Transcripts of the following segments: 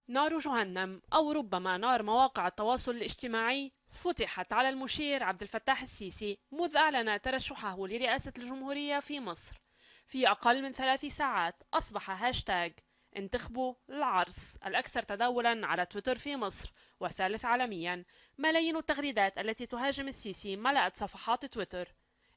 نار جهنم أو ربما نار مواقع التواصل الاجتماعي فتحت على المشير عبد الفتاح السيسي منذ أعلن ترشحه لرئاسة الجمهورية في مصر. في أقل من 3 ساعات أصبح هاشتاج انتخبوا العرس الأكثر تداولا على تويتر في مصر والثالث عالميا. ملايين التغريدات التي تهاجم السيسي ملأت صفحات تويتر.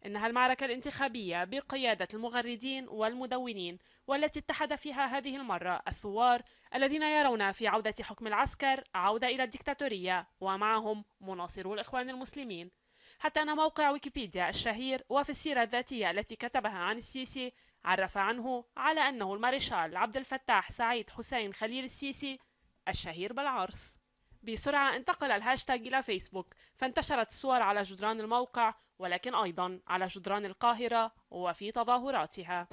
إنها المعركة الانتخابية بقيادة المغردين والمدونين، والتي اتحد فيها هذه المرة الثوار الذين يرون في عودة حكم العسكر عودة إلى الدكتاتورية، ومعهم مناصرو الإخوان المسلمين. حتى أن موقع ويكيبيديا الشهير وفي السيرة الذاتية التي كتبها عن السيسي عرف عنه على أنه المارشال عبد الفتاح سعيد حسين خليل السيسي الشهير بالعرس. بسرعة انتقل الهاشتاج إلى فيسبوك، فانتشرت الصور على جدران الموقع ولكن أيضا على جدران القاهرة وفي تظاهراتها.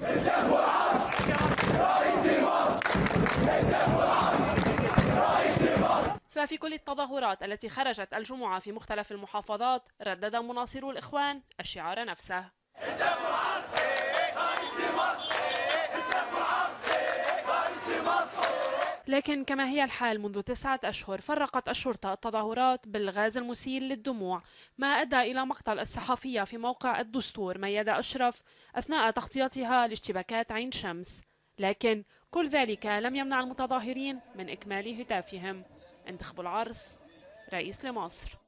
ففي كل التظاهرات التي خرجت الجمعة في مختلف المحافظات ردد مناصرو الإخوان الشعار نفسه. لكن كما هي الحال منذ 9 أشهر فرقت الشرطة التظاهرات بالغاز المسيل للدموع، ما أدى إلى مقتل الصحفية في موقع الدستور ميادة أشرف أثناء تغطيتها لاشتباكات عين شمس. لكن كل ذلك لم يمنع المتظاهرين من إكمال هتافهم: انتخبوا العرس رئيس لمصر.